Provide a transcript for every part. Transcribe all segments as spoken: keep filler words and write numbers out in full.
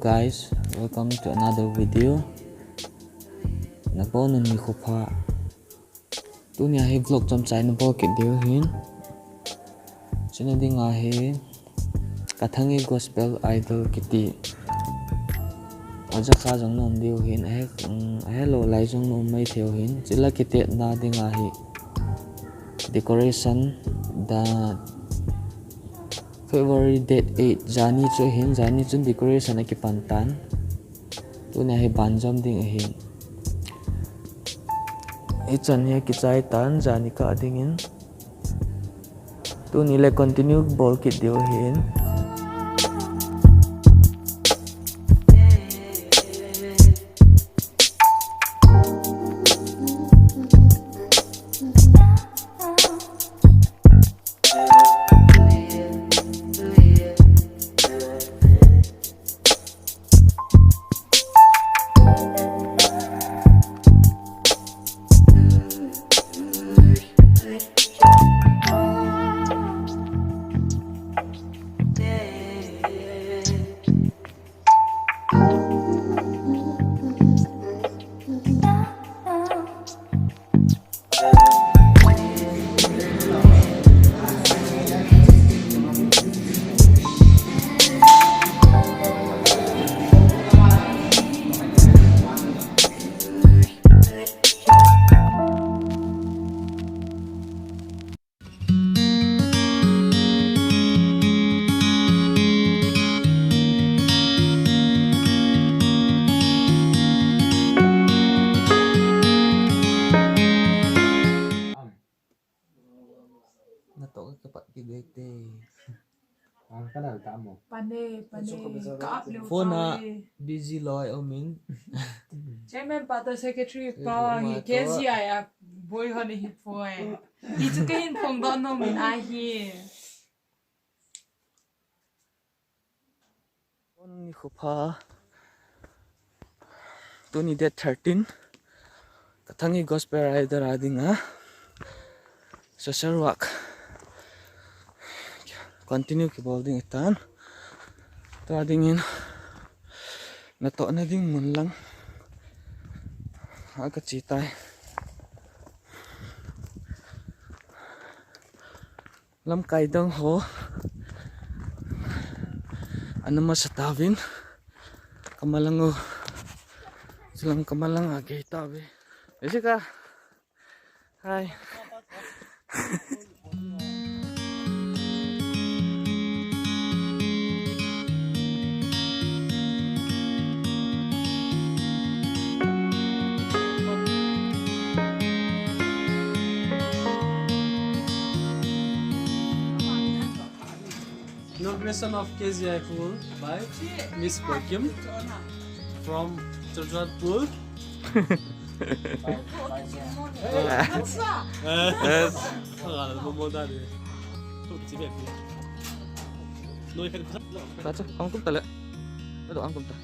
Guys, welcome to another video. Nabonun nikho pha. Tunia hi vlog chomcha nabol kit diu ahin. Chuna dinga hi Kathangi Gospel Idol kiti. Ajakha jong na um diu ahin, ahe, um, ahelou lai jong na um mai thei u ahin. Chule kitetna dinga hi decoration da February date eight, jani chu ahin, jani chun decoration akipan tan. Tunia hi banjom ding ahin. Hichan hi akichai tan, jani kah dingin. Tuni le continue bol kit diu ahin. Natoh ka kipat kit ding te. Ah, ka dal ta mo. Pane, pane. Ka up leo. Phone a busy loi umin. Chairman pa toh secretary pa hi K Z I a boi ho ni hi poi. Hichu kahin phongdoh nom in ahi. Nikho pha. Tuni date thirteen. Kathangi Gospel Idol a dinga social work continue kibol ding ahitan. Tua dingin natohna ding mun lang a kache tai. Lamkai dang ho ana masa tauvin. Kamalang o. Silang kamalang a gei tauve. Jessica. Hi. Inauguration of K Z I pool by Miss Boikim from Churachandpur. Yes. Tacha, ang tum tale. Ado, ang tum ta.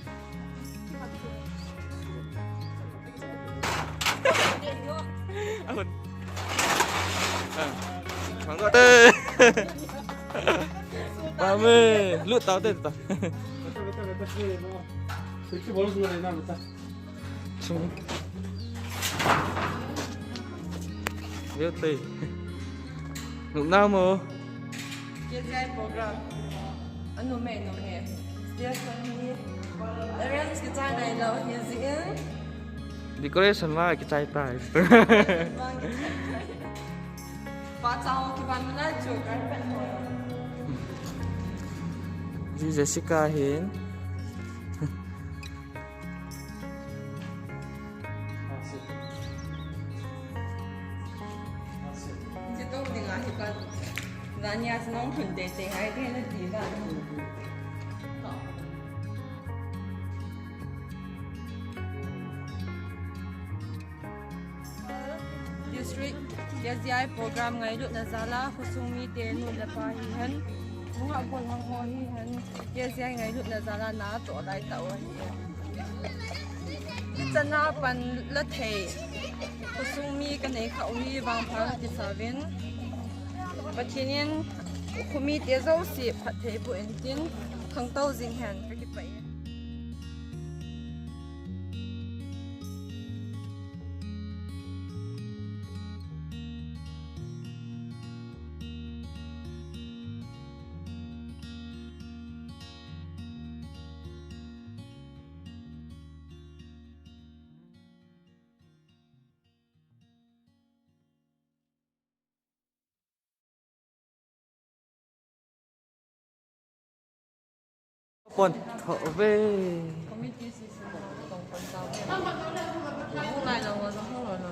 Ahun. Ah. Mangga. Mame, lut tau te ta. Chung. Veu te. Nungnam o. K Z I program. Anu me, anu me. Stage ani. Arrange kichai nailou hi jin. Decoration ma kichai tai. Pa chao kiban na chu carpet ho. Ji Jessica hin. Chutong dinga hi pa. Jani a nong thun teitei hai ke na ti ba. District K Z I program ngailutna jal a khosung mite nu le pa hihen, nungah golhang ho hihen, K Z I ngailutna jal a natoh lai tau ahi. Hichan a pan la thei khosung mi kanei kha u hi vangpha kisa uvin. Pathen in khomite jouse phatthei boh in tin, khangtou jing hen, kakipah e. Pon tho ve. Committee si si tong pon tau ve. Hung lai lo, hung lai lo, hung lai lo.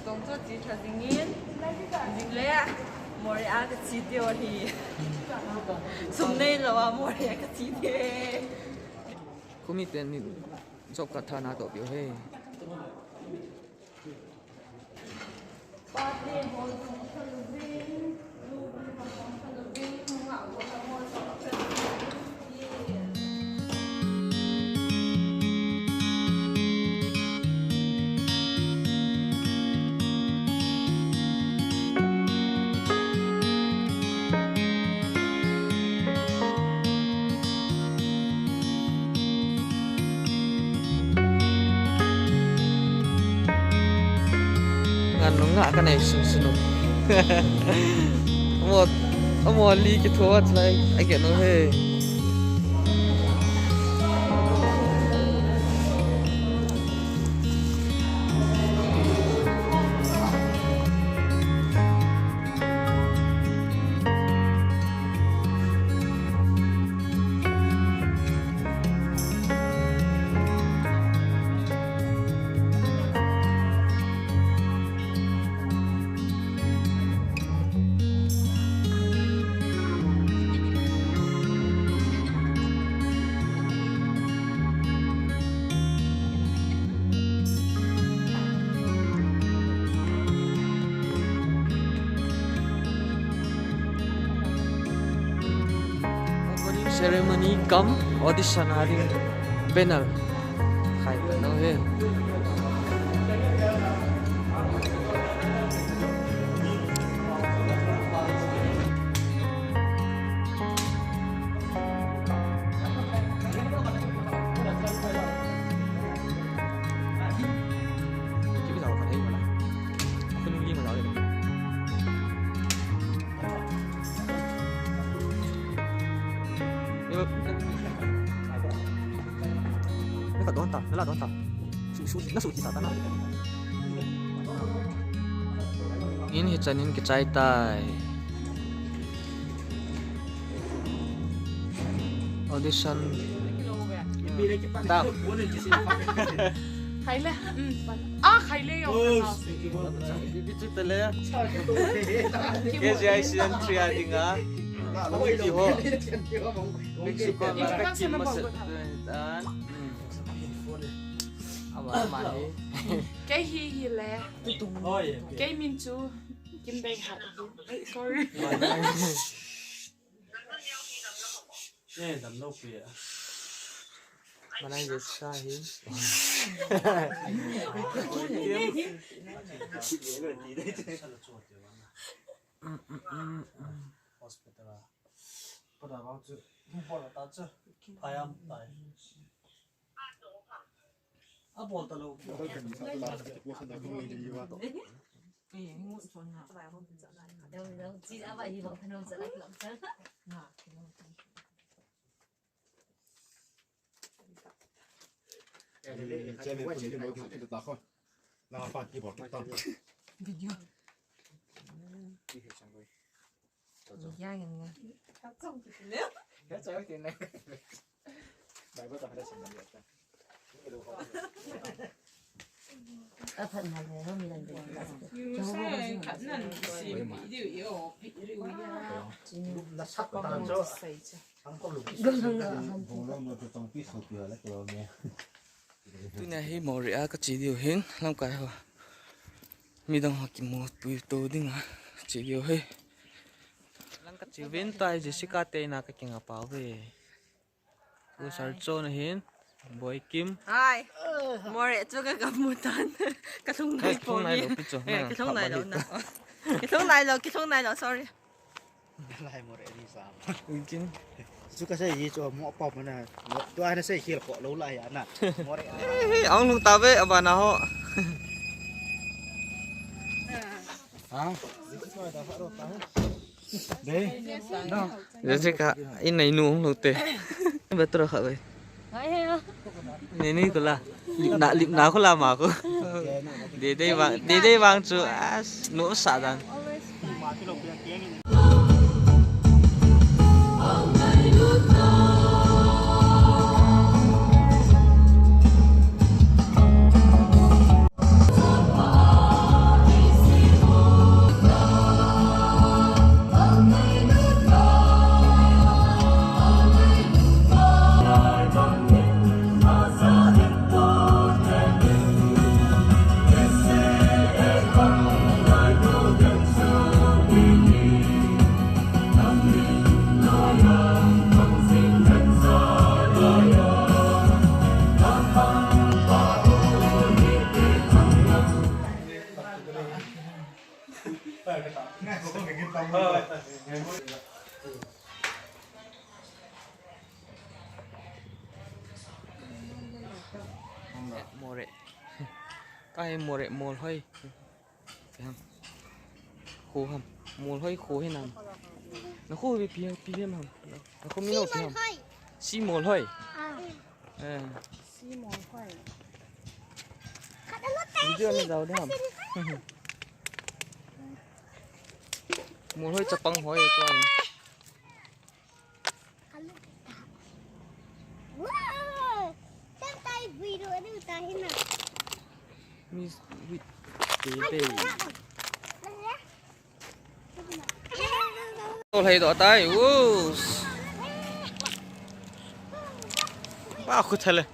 Tong cho chi tha jing in. Jing le. Mori a ka chi te o hi. Sum nei lo a Mori a ka chi te. Kumi pen ni job card tha na to pio he. Ngan nung nga ka nei sun sunu. Amo, amo li ki thua lai, ai ke no he. Ceremony cum audition a ding banner khai ta nau he. In hichan in kichai tai. Audition. Khai le. Mm. Ah, khai le yo. Bibi chu tele. K G I season three a dinga. Ki ho. Mexico la ka kim ma se. Awa ma he. Kei hi hi le. Kei min chu Kim Dei Hat. Ai, sorry. Manai je sa hi. Hospital a. Pada bang chu. Bol ta chu. Phayam tai. A bol ta lo. Video. Tunia hi Moreh a kache diu hin, lamkai ho. Midang ho kimu pui to dinga che diu hi. Lang kache uvin tai Jessica te ina kakinga pau ve. Pu Sar Chon ahin, Boy Kim. Hai. Moreh chu ka kamu tan. Kalhung nai po. Kalhung nai lo, sorry. Lai Moreh ni sa. Chu kasei hi chu mo pa mana. Tu ana sei khel ko lo lai ana. Moreh. Ang lung ta ve abana ho. Ha? Jessica, in nei nu hung lo te. Betul kha ve. Nei ni ko la. Lipna, lipna ko la ma ko. Dede vang, dede vang chu as nu sa dan. More. Ka he more, mol hoi. Pi ham. Kho ham. Mol hoi kho he nam. Na kho bi pi, pi hem ham. Na kho mi no pi ham. Si mol hoi. Eh. Si mol hoi. Video na jao de ham. Mol hoi chapang hoi ko. Wow! Tan tai video anu ta hina. Miss with baby. Tol hai do tai. Us. Ba khu thale.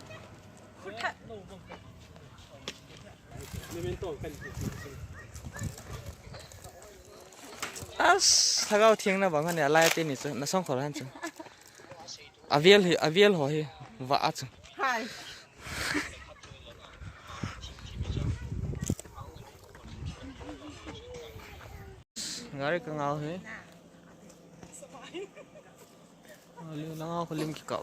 As, lhagao theng na bang hane, alai te ni chu, na song khol han chu. Avel hi, avel ho hi, va a chu. Hai. Gari ka ngau hi. Alu na ngau ko lim ki kap.